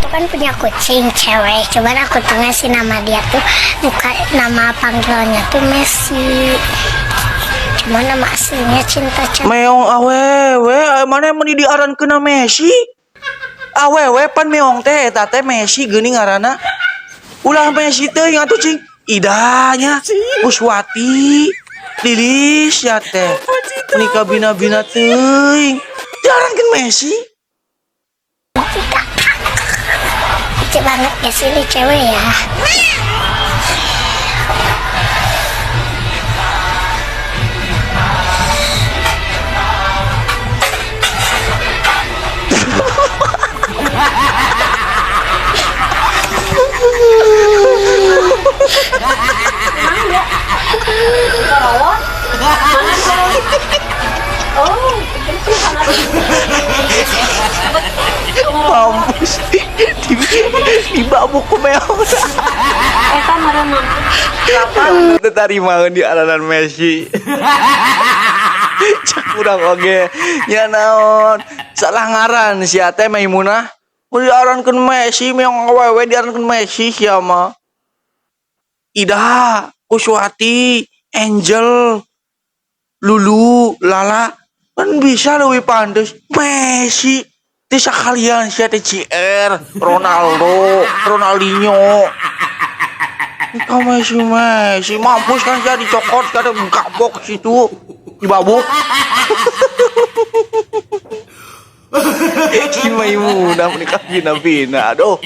Tuh kan punya kucing cewek, cuman aku tuh ngasih nama dia tuh bukan nama panggilannya tuh Messi, cuma nama aslinya Cinta Cinta. Meong awewe, mana mun diarankeun Messi? Awewe pan meong teh eta teh Messi geuning ngaranna. Ulah Messi teuing atuh cing. Idanya, Kuswati, Lilis ya teh. Nikah bina-bina teuing. Diarankeun Messi. Lucu banget gak sih ini cewek ya? Mampus di babuk ku meong. Eta merenang. Teu tarimaeun di aranan Messi. Cak urang oge nya naon. Salah ngaran sia teh Maimunah. Mun diarankeun Messi meong awewe diarankeun Messi sia mah. Ida, Kuswati, Angel, Lulu, Lala kan bisa lebih pantes Messi. Teu sakalian sia teh CR, Ronaldo, Ronaldinho. Kau Messi Messi mampus kan sia dicokot kada kapok situ dibabuk. Si Maimunah menikah bina-bina aduh.